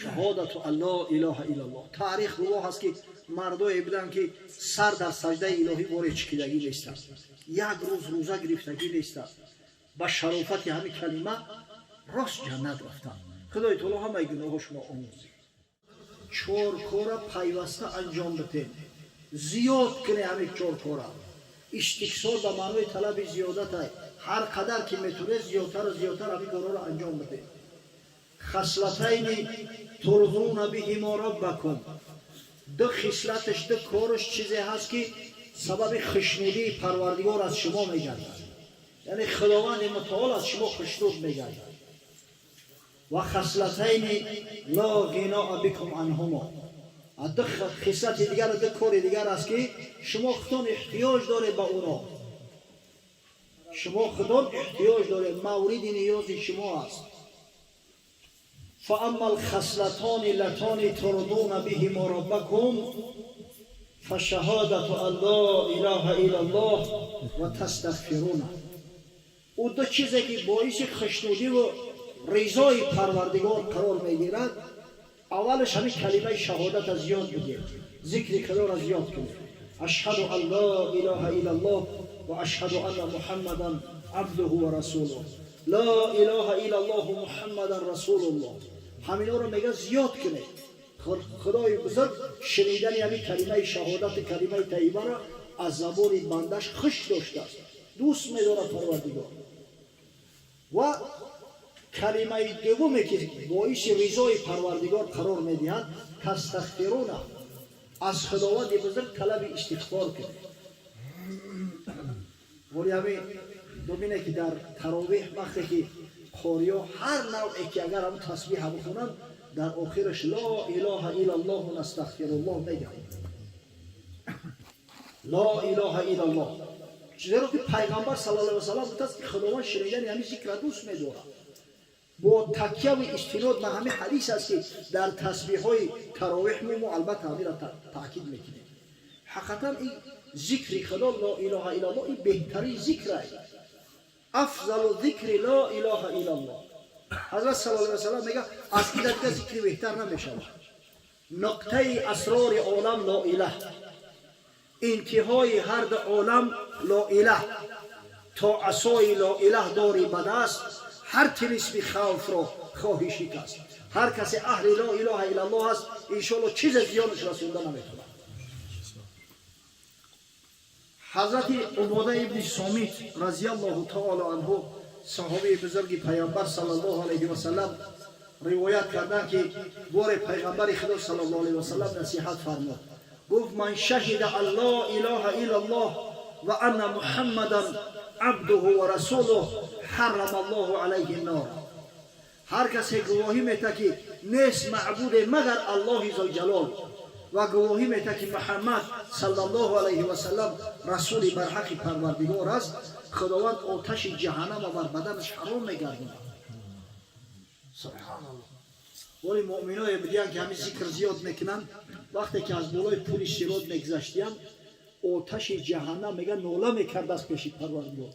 Шаҳодату ан ло илоҳа иллаллоҳ. Таърих гувоҳ аст, ки мардое буданд, ки сар дар саҷдаи илоҳӣ боре чикидагӣ нестанд, як рӯз рӯза гирифтагӣ нестанд, ба шарофати ҳамин калима рост ҷаннат рафтанд. Худои таоло ҳамаи гуноҳошонро омӯзид. Чор кора пайваста анҷом битем, зиёд кунем ҳамин чор кора. Истиксор ба маънои талаби зиёдатай, ҳар қадар ки метавонед, зиёдтару зиёдтар ҳамин корҳоро анҷом бидем. Хаслатайни турзуна биҳимо роббакум, ду хислаташ, ду кораш чизе ҳаст, ки сабаби хушнудии Парвардигор аз шумо мегардад, яъне Худованди мутаол аз шумо хушнуд мегардад. Ва хаслатайни ло ғиноа бикум анҳумо, ду хислати дигар, ду кори дигар аст, ки шумо худтон эҳтиёҷ доред ба уно, шумо худон эҳтиёҷ доред, мавриди ниёзи шумо аст. فأما الخصلتان اللتان ترضون بهما ربكم فشهادة أن لا إله إلا الله وتستغفرون. او دو چیزی که باعث خشنودی و رضای پروردگار قرار میگیرد، اولش همین کلمه شهادت از یاد بگیر، ذکر خدا را زیاد کنید. اشهد ان لا اله الا الله و اشهد ان محمدا عبده و رسوله، لا اله الا الله محمدا رسول الله. همینا رو میگه زیاد کنید. خدای بزرگ شنیدن همین کلمه شهادت، کلمه طیبه را از زبان بندش خوش داشته است، دوست میدارد پروردگار. و کلمه دومی که باعث رضای پروردگار قرار میدهد، تستغفرون، از خداوند بزرگ طلب استغفار کنید. ولی همین ببینه که در تراویح وقتی که قاریا هر نوعی که اگر هم تسبیح بخونن، در آخرش لا اله الا الله و نستغفر الله میگن، لا اله الا الله، زیرا که پیغمبر صلی الله علیه و سلم گفته است که خداوند شنیدن همین ذکر را دوست می‌دارد. با تکیه و استناد به همین حدیث است که در تسبیح های تراویح ما البته همین را تاکید میکنیم. حقیقتا این ذکر خدا، لا اله الا الله، این بهترین ذکر است. افضل ذکر لا اله الا الله. حضرت صلی الله علیه و سلم میگه از این دیگه ذکر بهتر نمیشود. نقطه اسرار عالم لا اله، انتهای هر دو عالم لا اله. تا عصای لا اله داری به دست، هر طلسم خوف را خواهی شکست. هر کسی اهل لا اله الا الله است، انشالله چیز زیانش رسونده نمیتونه. حضرت عباده ابن صامت رضی الله تعالی عنه، صحابی بزرگ پیامبر صلی الله علیه و سلم، روایت کردن که بار پیغمبر خدا صلی الله علیه و سلم نصیحت فرمود، گفت: من شهد ان لا اله الا الله و ان محمدا عبده و رسوله حرم الله علیه النار. هر کسی گواهی میده که نیست معبود مگر الله ذوالجلال و گواهی میده که محمد صلی الله علیه و سلم رسول برحق پروردگار است، خداوند آتش جهنم بر بدنش حرام میگرداند. سبحان الله. ولی مؤمنای بدیان که همین ذکر زیاد میکنن، وقتی که از بالای پل صراط میگذشتیان، آتش جهنم میگن نوله میکرد از پیش پروردگار: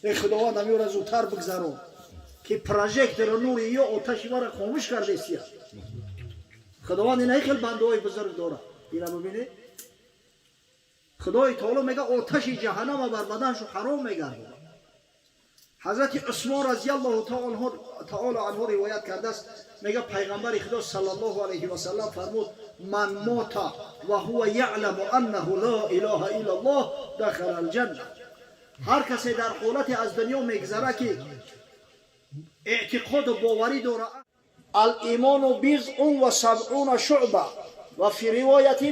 ای خداوند، همین را زودتر بگذران که پروژکتور نوری یا آتش مرا خاموش کرده است. خداوند این خیلی بنده های بزرگ داره. اینا ببینید، خدای تعالی میگه آتش جهنم بر بدنش حرام میگرده. حضرت عثمان رضی الله تعالی عنه روایت کرده است، میگه پیغمبر خدا صلی الله علیه و سلم فرمود: من مات و هو یعلم انه لا اله الا الله دخل الجنه. هر کسی در حالت از دنیا میگذره که اعتقاد و باوری داره. الایمان بضع و سبعون شعبه و فی روایت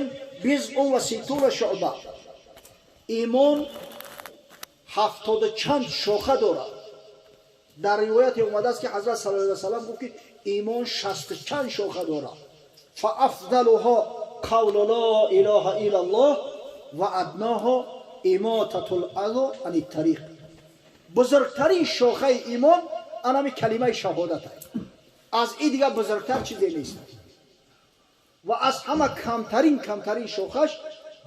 بضع و ستون شعبه. ایمان هفتاد چند شاخه دارد. در روایت اومده است که حضرت صلی الله علیه و سلم گفت که ایمان شصت چند شاخه دارد. فافضلها قول لا اله الا الله و ادناها اماطة الاذى عن الطریق. بزرگترین شاخه ایمان انمی کلمه شهادت است، از این دیگه بزرگتر چیزی نیست. و از همه کمترین شاخش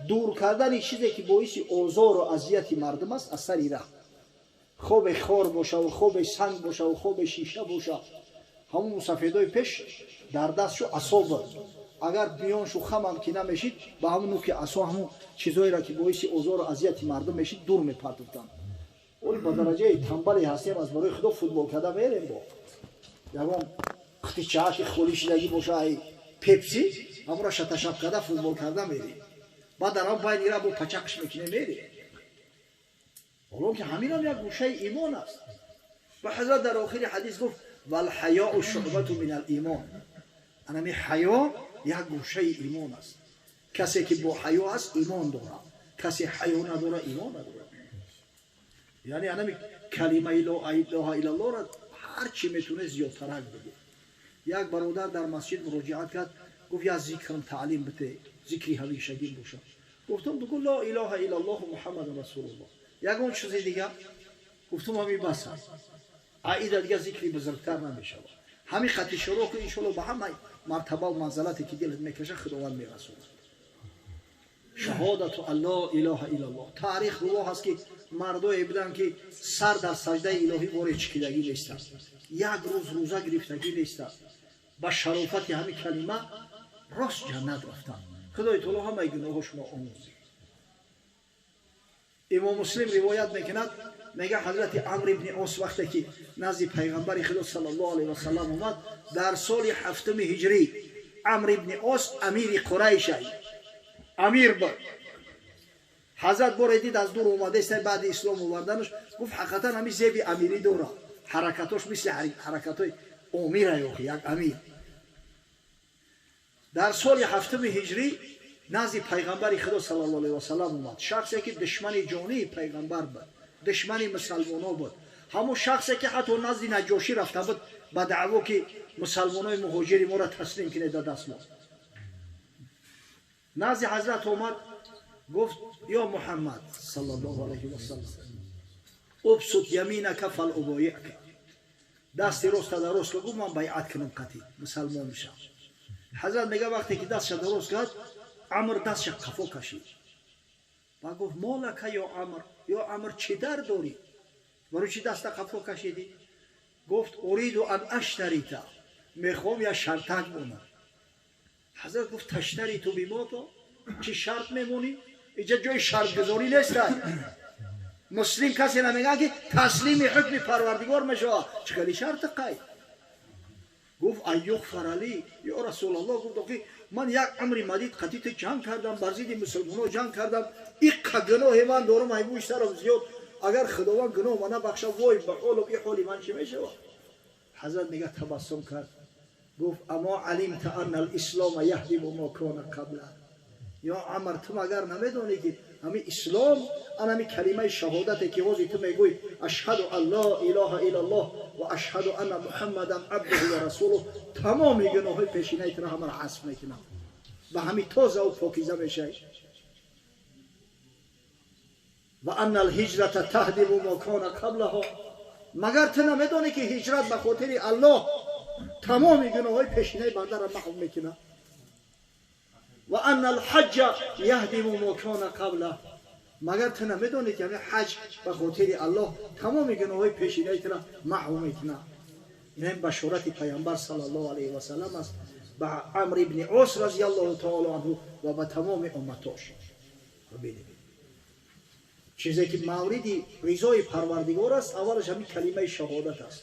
دور کردن چیزی که باعث آزار و اذیت مردم است از سر راه. Хобе хор бошаву хобе санг бошаву хобе шиша боша, ҳамун мусафедои пеш дар дастшу асо буд. Агар миёншу хамам ки намешид, ба ҳамун нуки асо ҳамун чизоеро ки боиси озору азияти мардум мешид, дур мепартофтанд. Оли ба дараҷаи тамбале ҳастем, аз барои худо футбол карда мерем, бо ягон қутичааки холӣ шидагӣ боша, ай пепси, ҳамура шаташаб карда футбол карда мерем. Баъд дар ҳам байни ра бо пачақш мекунем, мерем. Ҳолон ки ҳаминам як гӯшаи имон аст. Ва ҳазрат дар охири ҳадис гуфт: валҳаёу шуъбату мин алимон. Анами ҳаё як гӯшаи имон аст. Касе ки бо ҳаё аст, имон дорад, касе ҳаё надорад, имон надорад. Яъне анами калимаи ло илоҳа иллаллоҳро ҳар чӣ метавонед зиёдтарак бигӯ. Як бародар дар масҷид муроҷиат кард, гуфт: як зикрам таълим бите, зикри ҳамешагӣ бошад. Гуфтам: бигӯ ло илоҳа иллаллоҳу муҳаммадан расулуллоҳ. Ягон чизи дига? Гуфтам: ҳамин бас аст, аида дига зикри бузургтар намешавад. Ҳамин хати шурӯъ кун, иншоалло ба ҳама мартабаву манзалате ки дилат мекашад, худованд мерасонад. Шаҳодату ан ло илоҳа иллаллоҳ. Таърих гувоҳ аст, ки мардое буданд, ки сар дар саҷдаи илоҳӣ боре чикидагӣ нестанд, як рӯз рӯза гирифтагӣ нестанд, ба шарофати ҳамин калима рост ҷаннат рафтанд. Худои таоло ҳамаи гуноҳошонро омӯзид. Имом Муслим ривоят мекунад, мега: ҳазрати Амр ибни Ос вақте ки назди пайғамбари худо саллаллоҳу алайҳи васаллам омад дар соли ҳафтуми ҳиҷрӣ, Амр ибни Ос амири Қурайшай, амир буд. Ҳазрат боре дид, аз дур омадаеста, баъди ислом оварданаш, гуфт: ҳақиқатан ҳамин зеби амирӣ дорад, ҳаракатош мисли ҳаракатҳои омира, ёхи як амир. Дар соли ҳафтуми ҳиҷрӣ назди пайғамбари худо саллаллоҳу алайҳи васаллам омад, шахсе ки душмани ҷонии пайғамбар буд, душмани мусалмоно буд, ҳамун шахсе ки ҳатто назди Наҷошӣ рафта буд ба даъво, ки мусалмонои муҳоҷири моро таслим кунед да даст мо. Назди ҳазрат омад, гуфт: ё Муҳаммад саллаллоҳу алайҳи васаллам, убсут яминака фалубоиъка. Дасти роста дароз ка, гуфт, ман байъат кунам, қатӣ мусалмон бишам. Ҳазрат мега: вақте ки дастша дароз кард, Амр дастша қафо кашид ва гуфт: молака ё Амр, ё Амр, чӣ дар дорӣ, барои чӣ даста қафо кашидӣ? Гуфт: уриду ан аштарита, мехоҳам як шартак монам. Ҳазрат гуфт: таштариту бимото, чӣ шарт мемонӣ? Иҷа ҷои шартгузорӣ нестай. Муслим касе намегӯяд, ки таслими ҳукми Парвардигор мешавад, чӣ хели шарти қайд? Гуфт: ан юғфара ли ё Расулаллоҳ. Гуфт: охи ман як умри мадид қатӣ ту ҷанг кардам, бар зидди мусулмоно ҷанг кардам, иққа гуноҳи ман дорам, айбӯи сарам зиёд, агар Худованд гуноҳ ма набахша, вой ба ҳолам, и ҳоли ман чӣ мешавад? Ҳазрат мега: табассум кард, гуфт: амо алимта анна алислома яҳдиму мо кона қабла, ё Амр, ту магар намедонӣ, ки ҳамин ислом, ан ҳамин калимаи шаҳодате ки ҳозир ту мегӯй, ашҳаду ан ло илоҳа иллаллоҳ ва ашҳаду анна Муҳаммадан абдуҳу ва расулуҳ, тамоми гуноҳҳои пешинаи туро ҳамаро ҳазф мекунам, ба ҳамин тозаву покиза мешавӣ? Ва анна алҳиҷрата таҳдиму мо кона қаблаҳо, магар ту намедонӣ, ки ҳиҷрат ба хотири Аллоҳ тамоми гуноҳҳои пешинаи бандаро маҳв мекунад? Ва анна алҳаҷҷа яҳдиму мо кона қабла, магар ту намедонӣ, ки ҳамин ҳаҷ ба хотири Аллоҳ тамоми гуноҳҳои пешинаи туро маҳв мекунад? Ин башорати пайғамбар саллаллоҳу алайҳи васаллам аст ба Амр ибни Ос разияллоҳу таоло анҳу ва ба тамоми умматош. Бибинед, чизе ки мавриди ризои Парвардигор аст, аввалаш ҳамин калимаи шаҳодат аст: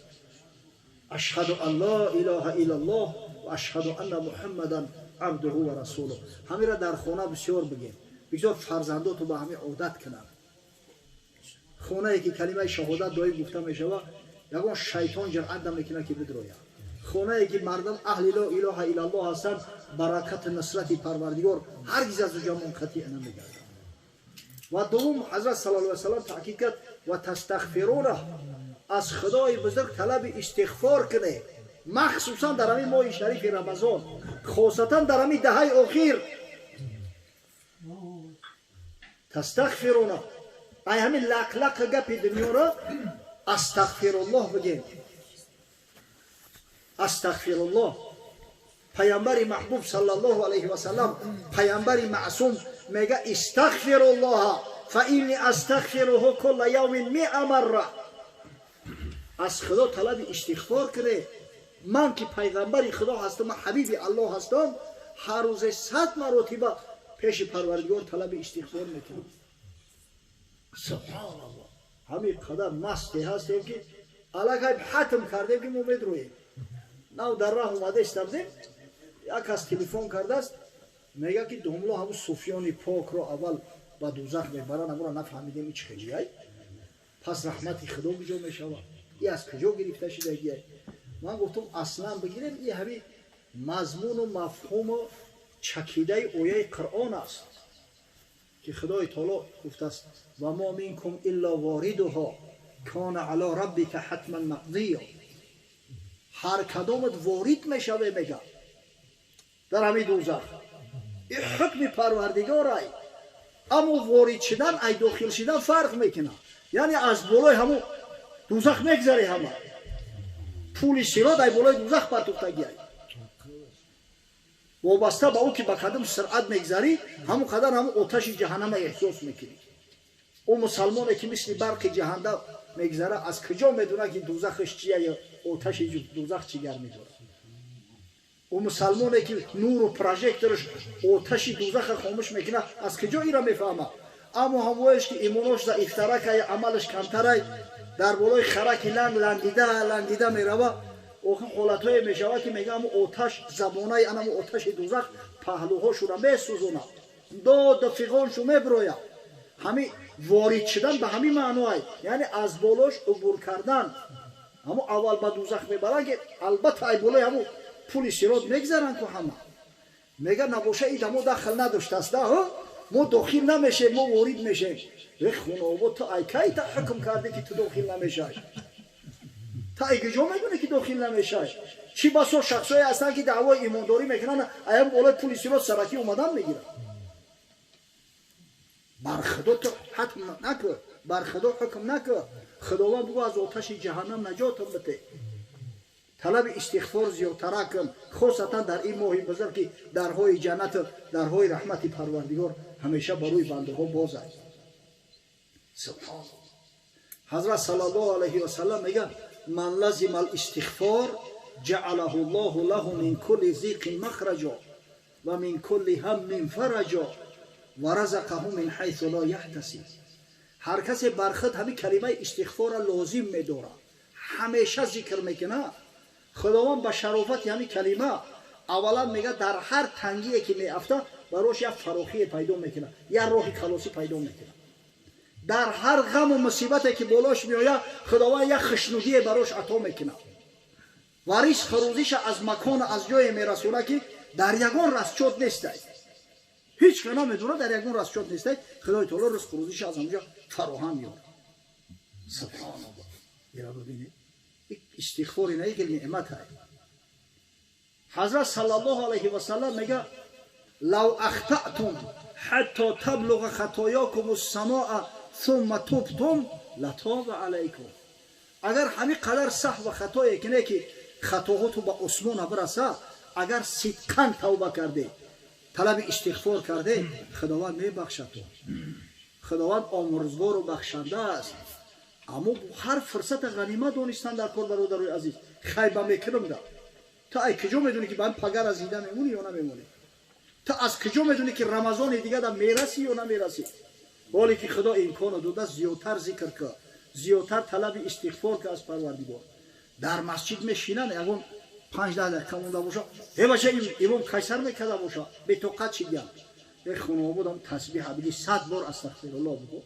ашҳаду ан ло илоҳа иллаллоҳ ва ашҳаду анна Муҳаммадан абдуҳу ва расулуҳ. Ҳамира дар хона бисёр бигем, бисёр фарзандоту ба ҳамин одат кунанд. Хонае ки калимаи шаҳодат доим гуфта мешавад, ягон шайтон ҷуръат намекунад, ки бидрояд. Хонае ки мардам аҳли ло илоҳа иллаллоҳ ҳастанд, баракати нусрати Парвардигор ҳаргиз аз уҷа мунқатиъ намегардад. Ва дуввум, ҳазрат саллаллоҳу алайҳи васаллам таъкид кард: ва тастағфируна, аз Худои бузург талаби истиғфор кунед, махсусан дар ҳамин моҳи шарифи Рамазон, хосатан дар ҳамин даҳаи охир. Тастағфируна, ай ҳамин лақлақа гапи дунёро астағфируллоҳ бигем, астағфируллоҳ. Пайғамбари маҳбуб саллаллоҳу алайҳи васаллам, пайғамбари маъсум мега: истағфируллоҳа фа инни астағфируҳу кулла явмин миа марра. Аз Худо талаби истиғфор кунед. Ман ки пайғамбари Худо ҳастам, ман ҳабиби Аллоҳ ҳастам, ҳар рӯзе 100 маротиба пеши Парвардигор талаби истиғфор мекунам. Субҳаналлоҳ. Ҳамин қадар масте ҳастем ки аллакай ҳатм кардем ки мо медроем. Нав дар раҳ омада истабдем, як кас телефон кардааст, мега ки домло ҳамун суфиёни покро аввал ба дузах мебаранд, амро нафаҳмидем ин чӣ хелияй. Пас раҳмати Худо куҷо мешавад? И аз куҷо гирифта шудагиай? Ман гуфтам, аслан бигирем, и ҳами мазмуну мафҳуму чакидаи ояи Қуръон аст ки Худои таоло гуфтааст: ва мо минкум илло воридуҳо кана ало раббика ҳатман мақзия. Ҳар кадомат ворид мешаве, мега, дар ҳамин дузах. Ин ҳукми Парвардигорай. Аммо ворид шудан ай дохил шудан фарқ мекунад. Яъне аз болои ҳамун дузах мегзаре, ҳама пули сирот ай болои дузах партухтагиай. Вобаста ба ӯ ки ба кадом суръат мегзарӣ, ҳамон қадар ҳамон оташи ҷаҳаннама эҳсос мекунӣ. Ӯ мусалмоне ки мисли барқи ҷаҳанда мегзара, аз куҷо медонад ки дузахаш чия ё оташи дузах чӣ гармӣ дорад? Ӯ мусалмоне ки нуру прожектораш оташи дузаха хомӯш мекунад, аз куҷо ира мефаҳмад? Аммо ҳамвоеш ки имонош заифтаракай, амалаш камтарай, дар болои хараки ланг лангида лангида мерава. Охир ҳолатҳое мешавад ки мега ҳамун оташ забонаи анамо оташи дузах паҳлӯҳошура месӯзонад, доду фиғоншу мебирояд. Ҳами ворид шудан ба ҳамин маъноай, яъне аз болош убур кардан. Ҳамун аввал ба дузах мебаранд ки албатта ай болои ҳамун пули сирот мегзаранд ку ҳама. Мега набоша ида мо дахл надоштаст, да мо дохил намешем, мо ворид мешем. Э хунобо, ту ай кай та ҳукм кардӣ ки ту дохил намешай? Та ай куҷо медонӣ ки дохил намешай? Чӣ басо шахсое ҳастанд ки даъвои имондорӣ мекунанд, аям болои пули сирот саракӣ омадан мегиранд. Бар Худо ту ҳатм накун, бар Худо ҳукм накун. Худованд бугӯ, аз оташи ҷаҳаннам наҷотам бите. Талаби истиғфор зиёдтара кун, хосатан дар ин моҳи бузург ки дарҳои ҷаннату дарҳои раҳмати Парвардигор ҳамеша ба рӯи бандаҳо боз аст. Субҳаналлоҳ. Ҳазрат саллаллоҳу алайҳи васаллам мегӯяд: ман лазима алистиғфор ҷаалаҳу ллоҳу лаҳу мин кулли зиқин махраҷо ва мин кулли ҳаммин фараҷо ва разақаҳу мин ҳайсу ло яҳтасиб. Ҳар касе бар худ ҳамин калимаи истиғфорро лозим медорад, ҳамеша зикр мекунад, Худованд ба шарофати ҳамин калима аввалан мега дар ҳар тангие ки меафта, барош як фарохие пайдо мекунад, як роҳи халосӣ пайдо мекунад. Дар ҳар ғаму мусибате ки болош меояд, Худованд як хушнудие барош ато мекунад ва ризқу рӯзиша аз макону аз ҷое мерасонад ки дар ягон расчёт нестай, ҳеҷ ка намедонад, дар ягон расчёт нестай. Худои таоло ризқу рӯзиша аз ҳамҷо фароҳам меорад. Субҳаналлоҳ. Ира бибинед, истиғфор ина як неъмат ай. Ҳазрат саллаллоҳу алайҳи васаллам мега: лав ахтатум ҳатто таблуға хатоёкум ссамоа сумма тубтум латоба алайкум. Агар ҳамин қадар саҳва хатое кине ки хатоҳоту ба осмона бираса, агар сидқан тавба карде, талаби истиғфор карде, Худованд мебахшад. Ту Худованд омурзгору бахшанда аст. Аммо ҳар фурсата ғанимат донистан дар кор, бародарои азиз. Хайба мекунам да, ту ай куҷо медонӣ ки ба пагара зинда мемонӣ ё намемонӣ? Ту аз куҷо медонӣ ки Рамазони дига да мерасӣ ё намерасӣ? Ҳоле ки Худо имконо дода, зиёдтар зикр кар, зиёдтар талаби истиғфор ка аз Парвардигор. Дар масҷид мешинанд, ягон 5-10 дақиқа монда боша, э бача, имом кайсар мекарда боша, бетоқат шидям. Э хонободам, тасбиҳа биги, 100 бор астағфируллоҳ бугӯ.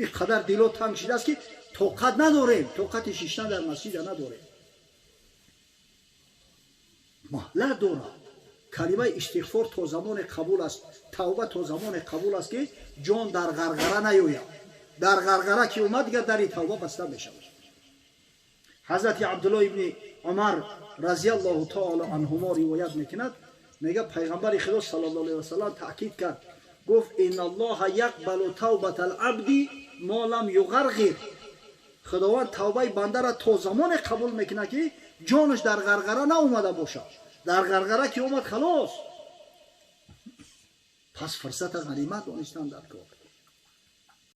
Ин қадар дило танг шидааст ки тоқат надорем, тоқати шиштан дар масҷида надорем. Маҳлат дорад. Калимаи истиғфор то замоне қабул аст, тавба то замоне қабул аст ки ҷон дар ғарғара наёяд. Дар ғарғара ки омад, дигар дари тавба баста мешавад. Ҳазрати Абдуллоҳ ибни Умар разиаллоҳу таоло анҳумо ривоят мекунад, мега пайғамбари Худо саллаллоҳу алайҳи васаллам таъкид кард, гуфт: инналлоҳа яқбалу тавбата алабди мо лам юғарғир. Худованд тавбаи бандара то замоне қабул мекунад ки ҷонаш дар ғарғара наомада бошад. Дар ғарғара ки омад, халос. Пас фурсата ғанимат донистан дар кор.